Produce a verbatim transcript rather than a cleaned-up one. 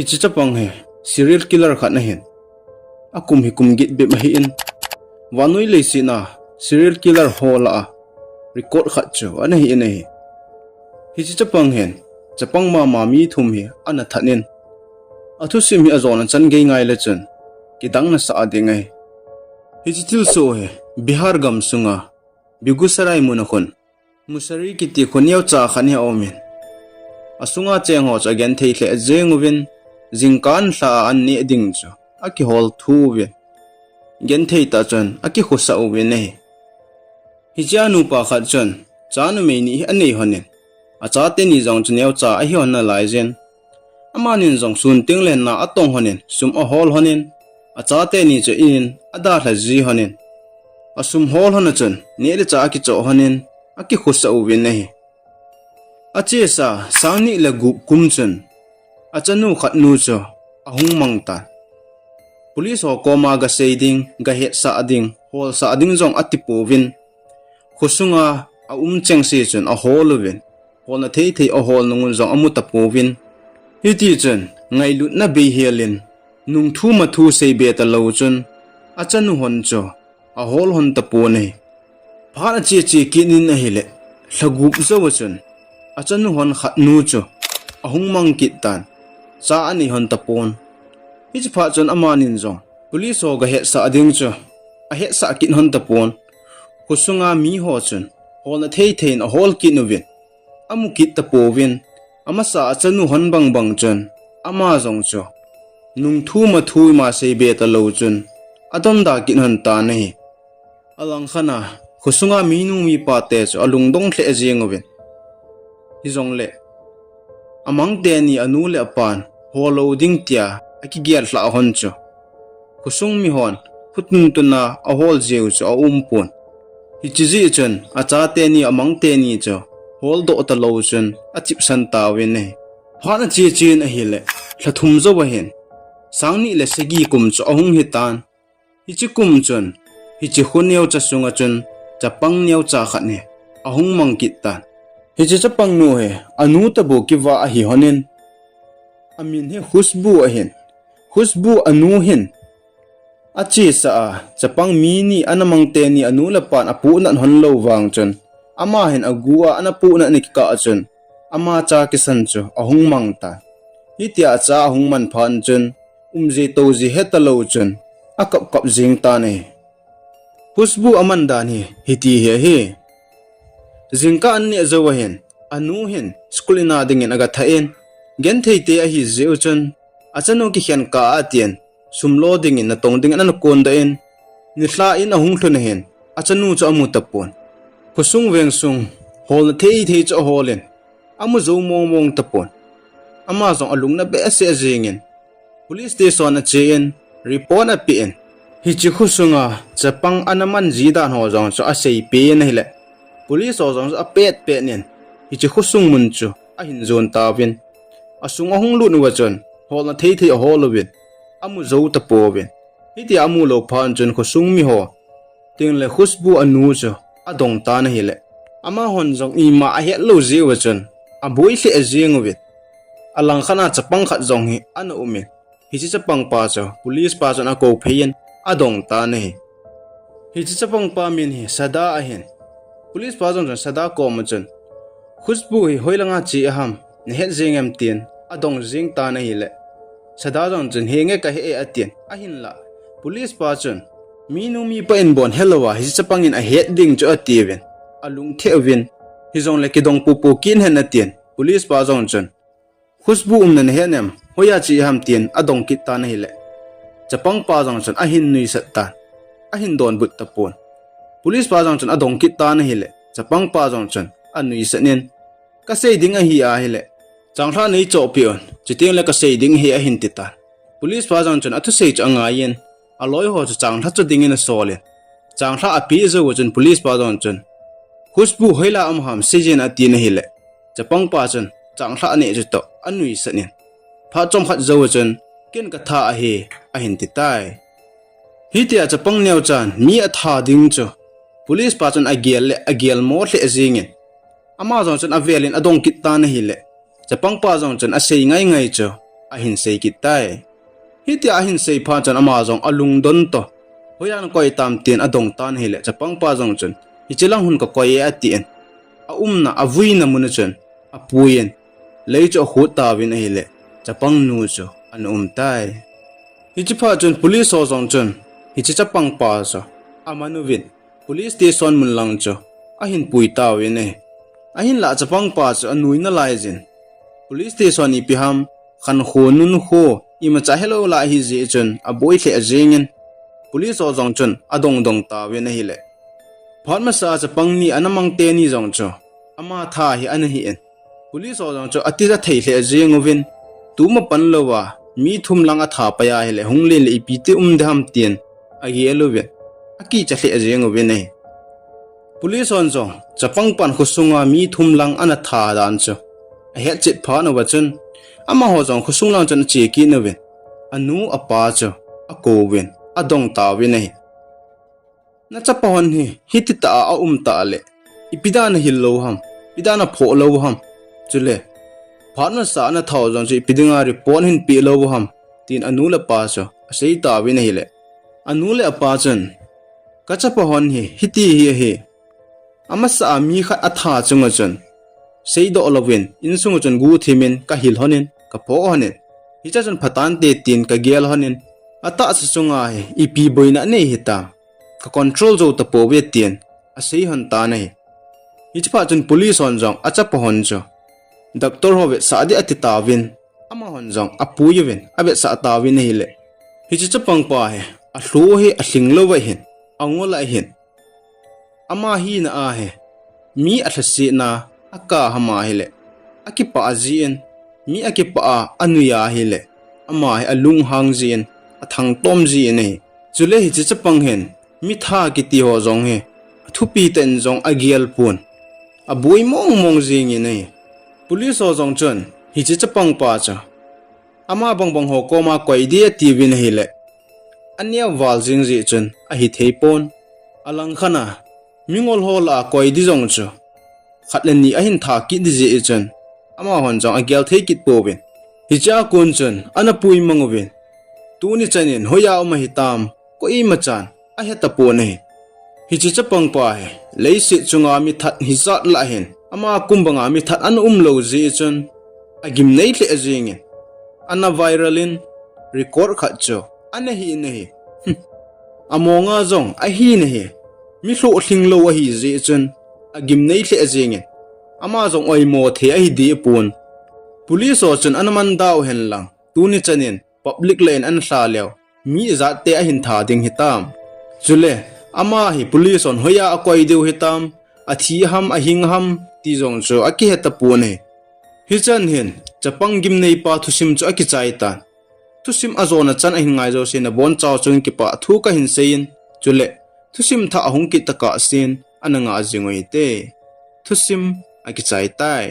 Hiche chapang hi serial killer khat ahin. Akum hi kum get bep ahin. Vannoi leiset a serial killer ho lah a record khat chu ana hi in ahi. Hiche chapang hin chapang mama mi thum hi ana that in, athusim hi ajona chan gei ngai le chun kidang nasah ding ahi. Hiche thilsoh hi Bihar gamsunga Begusarai mun a khun Musari kiti kho neocha khat hi aum in, asunga cheng ho chu agenthei lheh jeng uvin, jingkah lha a an neh ding chu akihol thu uvin, genthei tah chun akikhosah uvin ahi. Hichea nupa khat chun cha numei ni hi anei lhon in, achate ni jong chu neocha ahi lhon nalai jin, amanin jong sun teng le na atong lhon in, sum ahol lhon in, achate ni chu in in adalha ji lhon in, asum hol lhon a chun neh le chah akichoh lhon in, akikhosah uvin ahi. Achesa sang ni le gup kum chun achanu khatnu chu ahung mang tan. Police ho koma gasei ding, gahetsah ding, holsah ding jong ati pouvin, khosunga aum chengse chun ahol uvin, holna thei thei ahol nung un jong amu tapouvin. Hiti chun ngailutna bei hel in, nungthu mathu seibe talou chun achanu lhon chu ahol lhon tapon ahi. Phat ache che kit in ahile, lha gup jou a chun achanu lhon khatnu chu ahung mang kit tan, cha anei lhon tapon. Hiche phat chun amanin jong police ho gahetsah ding chu ahetsah kit lhon tapon. Khosunga mi ho chun holna thei thei in ahol kit uvin, amu kit tapouvin, amasa achanu lhon bang bang chun ama jong chu nungthu mathu ima seibe talou chun adonda kit lhon tan ahi. Alangkhat a khosunga minu mipa te chu alungdong lheh jeng uvin, hijongle amang teni anu le apan hol lou ding tia akigel lhah lhon chu khosung mihon khutun tun a ahol jeh u chu aumpon. Hiche jeh chun achate ni amang teni chu holdoh talou chun achipsan tauvin ahi. Phat ache che in ahile, lha thum jou ahin, sang ni le sagi kum chu ahung hitan. Hiche kum chun hiche kho neocha sunga chun chapang neocha khat hi ahung mang kit tan. Hiche chapang nu hi anu tobang kivah ahi lhon in, amin hi Khushbu ahin. Khushbu anu hin achesa a chapang mi ni ana mang teni anu le apan apohnat lhon lou vang chun, ama hin agu a ana pohnat na kikah a chun ama cha kisan chu ahung mang tan. Hitia acha ahung man phat chun, umji touji hetalou chun akap kap jeng tan ahi. Khushbu aman dan hi hiti hi ahi. Jingkah an neh jou ahin, anu hin school ina dingin agathah in, genthei te ahi jeh u chun achanu kikhen kah a atin, sum lo dingin natong dingin ana kondoh in, nilhah in ahung lhun ahin, achanu chu amu tapon. Khosung vengsung holna thei thei chu ahol in, amu jou mong mong tapon. Ama jong alungna behseh jeng in, police station ache in, report ape in, hiche khosunga chapang ana man ji dan ho jong chu aseipeh in ahile, police ho jong chu apet pet in, hiche khosung mun chu ahin jon tauvin, asung ahung lut uva chun holna thei thei ahol uvin, amu jou tapouvin. Hitia amu lou phat chun khosung miho tengle Khushbu anu chu adong tan ahile, amahon jong ima ahet lou jeh uva chun aboi lheh jeng uvin, alangkhat a chapang khat jong hi ana um in, hiche chapang pa chu police pa chun akou phei in adong tan ahi. Hiche chapang pa min hi Sada ahin. Police pa jong chun Sada koma chun, Khushbu hi hoilanga che aham, nahet jeng em, tin adong jeng tan ahile, Sada jong chun, henge, kahe e, atin, ahinlah police pa chun, minu mipa in bon helou a hiche chapang in ahet ding chu, atiuvin, alungthim uvin, hijongle kidong popo kit hen, atin, police pa jong chun, Khushbu umna nahet em, hoiya che ham, tin adong kit tan ahile, chapang pa jong chun ahin nuisat tan, ahin donbut tapon. Police pa jong chun adong kit tan ahile, chapang pa jong chun anuisat in, kasei ding ahi ahile, changlhah neichohpeh un, chutengle kasei ding ahi, ahin titan. Police pa jong chun athusei chu angaiyin, aloi ho chu changlhah cho dingin asolin, changlhah apeh jou chun police pa jong chun, Khushbu hoila um ham seijin, atin ahile, chapang pa chun changlhah aneh chu toh anuisat in, phat chomkhat jou chun, ken katha ahi, ahin titai. Hitia chapang neochan mi atha ding chu police pa chun agel le agelmo lheh jengin, ama jong chun avelin adong kit tan ahile, chapang pa jong chun asei ngai ngai chu ahin sei kit tai. Hitia ahin sei phat chun ama jong alungdon toh, hoiya nakoi tam tin adong tan ahile, chapangpa jong chun, hiche lang hung kakoi e atin, aumna, avuina mun a chun apuiyin, lei chu akhut tauvin ahile, chapangnu chu ana um tai. Hiche phat chun police ho jong chun hiche chapangpa chu aman uvin, police station mun lang chu ahin pui tauvin ahi. Ahinlah chapangpa chu anui nalaiyin, police station ipi ham, khankho nunkho imacha helou lah ahi jeh chun aboi lheh jengin, police ho jong chun adongdong tauvin ahile, phat masa a chapang ni ana mang teni jong chu ama tha hi ana hin, police ho jong chu atija thei lheh jeng uvin, tuma pan louva mi thum lang atha pai ahile hung len le ipi ti um ding ham tin agel uvin, akicha lheh jeng uvin ahi. Police hon jong chapangpan khosunga mi thum lang ana tha dan chu ahetchet phat uva chun, amaho jong khosung lang chun ache kit uvin, anu apa chu akouvin adong tauvin ahi. Nachapa hon hi hititah a aum tah le, ipi dan ahil lou ham, ipi dan aphoh lou ham, chule phat masa a ana thau jong chu ipi dinga report ahin peh lou ham, tin anu le apa chu asei tauvin ahile, anu le apa chun, kachapa hon hi hiti hi ahi, amasa a mi khat atha chunga chun seidoh louvin, insunga chun guhthimin kahil honin, kaphoh honin, hiche chun phatante tin kagel honin, atahsa chunga hi ipi boina anei hitam, ka control jou tapouve tin asei hon tan ahi. Hiche phat chun police hon jong achapa hon chu doctor ho vetsah ding ati tauvin, amahon jong apui uvin avetsah tauvin ahile, hiche chapangpa hi alhu hi alhing lou ahin, angol ahin, ama hina ahi, mi alhasetna akah ham ahile, akipah jin, mi akipah a anui ahile, ama hi alunghang jin, athangtom jin ahi. Chule hiche chapang hin mitha kiti ho jong hi athupi tah in jong agel pon, aboi mongmong jengin ahi. Police ho jong chun hiche chapangpa chu ama bangbang ho koma koi ding atiuvin ahile, aneo val jeng jeh chun ahithei pon. Alangkhat a mingol ho lah a koi ding jong chu khat le ni ahin tha kit ding jeh chun, amahon jong agel thei kit pouvin, hichea kon chun ana pui mang uvin, tuni chanin hoiya um ahitam, koimachan ahetapon ahi. Hiche chapangpa hi leiset chunga mithat hijat lah hin, ama kum banga mithat ana umlou jeh chun agimnei lheh jengin, ana viral in, record khat chu ana hin ahi. Amonga jong ahin ahi, mi lhohlhing lou ahi jeh chun agimnei lheh jengin, ama jong oimo thei ahi deh pon. Police ho chun ana man dau henlang, tuni chanin public lah in ana lha leu, mi ijatte ahin tha ding hitam, chule ama hi police hon hoiya akoi diu hitam, athi ham ahing ham ti jong chu akihetapon ahi. Hichan hin chapang gimneipa thusim chu akichai tan. Thusim ajona chan ahin ngai jouse nabonchauva chun kipah thu kahin seiyin, chule thusim thah ahung kit tokah sen ana ngah jing uhite. Thusim akichai tai.